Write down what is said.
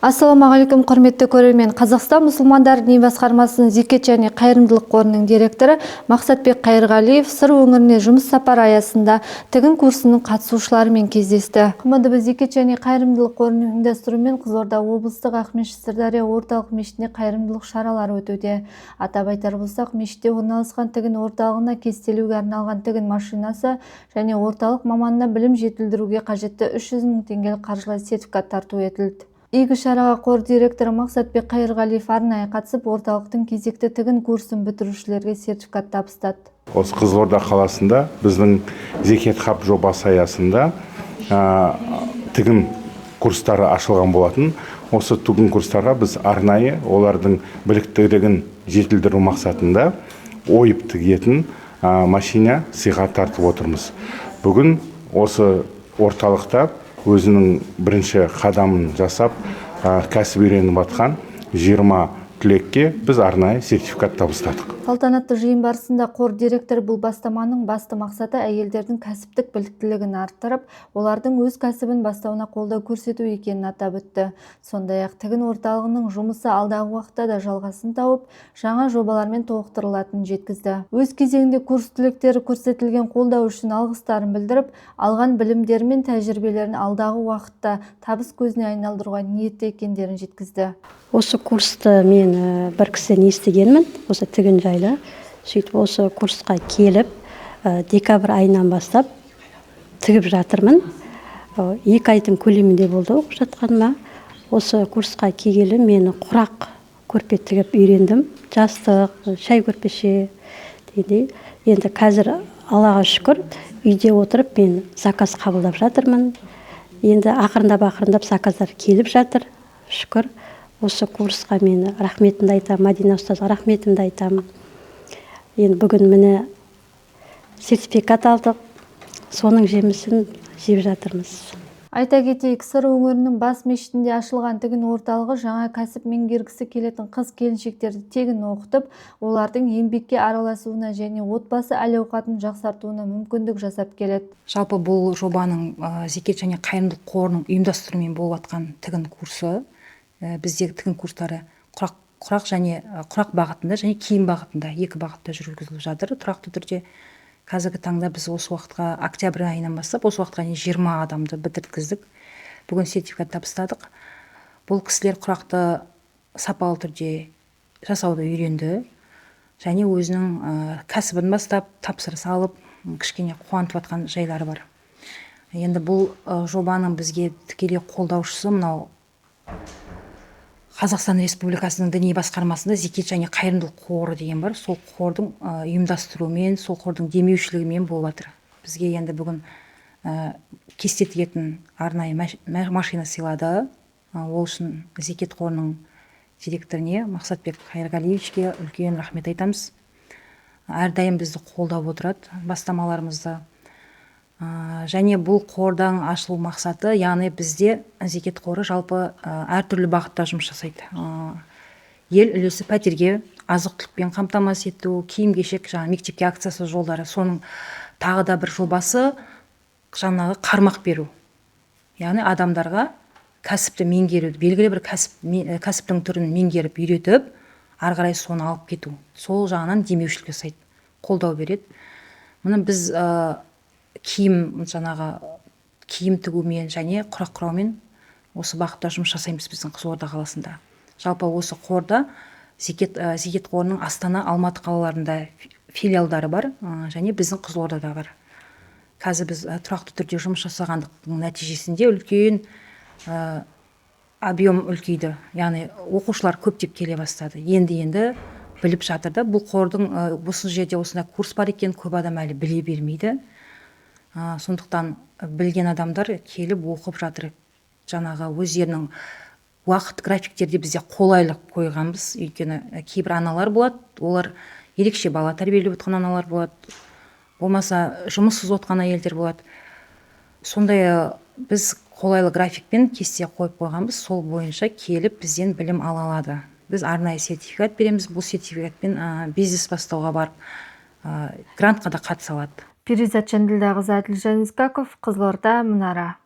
Ассалаумағалейкум, құрметті көрермен! Қазақстан мұсылмандар діни басқармасының зекет және қайырымдылық қорының директоры Мақсатбек Қайырғалиев Сыр өңіріне жұмыс сапары аясында тігін курсының қатысушыларымен кездесті. ҚМДБ зекет және қайырымдылық қорының ұйымдастыруымен Қызылорда облыстық Ақмешіт Сырдария орталық мешітінде қайырымдылық шаралары өтуде. Атап айтар болсақ, мешітте орналасқан тігін орталығына кестелеуге арналған тігін машинасы және орталық маманына білім жетілдіруге қажетті 300 мың теңгелік қаржылай сертификат тарту етілді. Игі шараға қор директоры Мақсатбек Қайырғалиев арнайы қатысып, орталықтың кезекті тігін курсын бітірушілерге сертификат табыстады. Осы Қызылорда қаласында біздің Зекет Хаб жобасы аясында тігін курстары ашылған болатын. Осы тігін курстарға біз арнайы олардың біліктілігін жетілдіру мақсатында ойып тігетін машина сыйға тартып отырмыз. Бүгін осы орталықта өзінің бірінші қадамын жасап, кәсіп үйреніп жатқан 20 түлекке біз арнайы сертификат табыстадық. Салтанатты жиын барысында қор директоры бұл бастаманың басты мақсаты әйелдердің кәсіптік біліктілігін арттырып, олардың өз кәсібін бастауына қолдау көрсету екенін атап өтті. Сондай-ақ тігін орталығының жұмысы алдағы уақытта да жалғасын тауып, жаңа жобалармен толықтырылатынын жеткізді. Өз кезегінде курс түлектері көрсетілген қолдау үшін алғыстарын білдіріп, алған білімдері мен тәжірибелерін алдағы уақытта табыс көзіне айналдыруға ниетті екендерін жеткізді. Осы курсты мен бір кісіден естігенмін, осы тігін жайлы. Сөйтіп, осы курсқа келіп, декабрь айынан бастап тігіп жатырмын. 2 айдың көлемінде болды оқып жатқаныма. Осы курсқа келгелі мен құрақ көрпе тігіп үйрендім, жастық, шай көрпеше дегендей. Енді қазір, Аллаға шүкір, үйде отырып мен заказ қабылдап жатырмын. Енді ақырындап ақырындап заказдар келіп жатыр, шүкір. Осы курсқа мен рахметімді айтамын, Мадина ұстазға рахметімді айтамын. Енді бүгін, міне, сертификат алдық, соның жемісін жеп жатырмыз. Айта кетейік, Сыр өңірінің бас мешітінде ашылған тігін орталығы жаңа кәсіп меңгергісі келетін қыз келіншектерді тегін оқытып, олардың еңбекке араласуына және отбасы әл-ауқатын жақсартуына мүмкіндік жасап келеді. Жалпы, бұл жобаның зекет және қайырымдылық қорының ұйымдастыруымен болып жатқан тігін курсы. Біздегі тігін курстары құрақ және құрақ бағытында және киім бағытында, екі бағытта жүргізіліп жатыр тұрақты түрде. Қазіргі таңда біз осы уақытқа, октябрь айынан бастап осы уақытқа дейін 20 адамды бітірткіздік. Бүгін сертификат табыстадық. Бұл кісілер құрақты сапалы түрде жасауды үйренді және өзінің кәсібін бастап, тапсырыс алып, кішкене қуантып жатқан жайлары бар. Енді бұл жобаның бізге тікелей қолдаушысы мынау Қазақстан Республикасының діни басқармасында зекет және қайырымдылық қоры деген бар. Сол қордың ұйымдастыруымен, сол қордың демеушілігімен болып жатыр. Бізге енді бүгін кесте тігетін арнайы машина сыйлады. Ол үшін зекет қорының директоріне Мақсатбек Қайырғалиевичке үлкен рахмет айтамыз. Әрдайым бізді қолдап отырады, бастамаларымызды. Және бұл қордан ашылу мақсаты, яғни бізде зекет қоры жалпы әртүрлі бағытта жұмыс жасайды: ел үлесі пәтерге, азық түлікпен қамтамасыз ету, киім кешек, жаңағы мектепке акциясы жолдары. Соның тағы да бір жобасы жаңағы қармақ беру, яғни адамдарға кәсіпті меңгеру, белгілі бір кәсіп, кәсіптің түрін меңгеріп, үйретіп, ары қарай соны алып кету. Сол жағынан демеушілік жасайды, қолдау береді. Міне, біз киім, жаңағы киім тігумен және құрақ құраумен осы бағытта жұмыс жасаймыз біздің Қызылорда қаласында. Жалпы, осы қорда зекет қорының Астана, Алматы қалаларында филиалдары бар және біздің Қызылордада бар. Қазір біз тұрақты түрде жұмыс жасағандықтың нәтижесінде үлкен объем үлкейді, яғни оқушылар көптеп келе бастады. Енді енді біліп жатыр да, бұл қордың осы жерде осындай курс бар екен, көп адам әлі біле бермейді. Сондықтан білген адамдар келіп оқып жатыр. Жаңағы өздерінің уақыт графиктерде бізде қолайлы қойғанбыз, өйткені кейбір аналар болады, олар ерекше бала тәрбиелеп отқан аналар болады, болмаса жұмыссыз отқан әйелдер болады. Сондай біз қолайлы графикпен кесте қойып қойғанбыз. Сол бойынша келіп, бізден білім ала алады. Біз арнайы сертификат береміз. Бұл сертификатпен бизнес бастауға барып, грантқа да қатыса алады. Перизат Жанділдақызы, Әділжан Искаков, Қызылорда, Мұнара.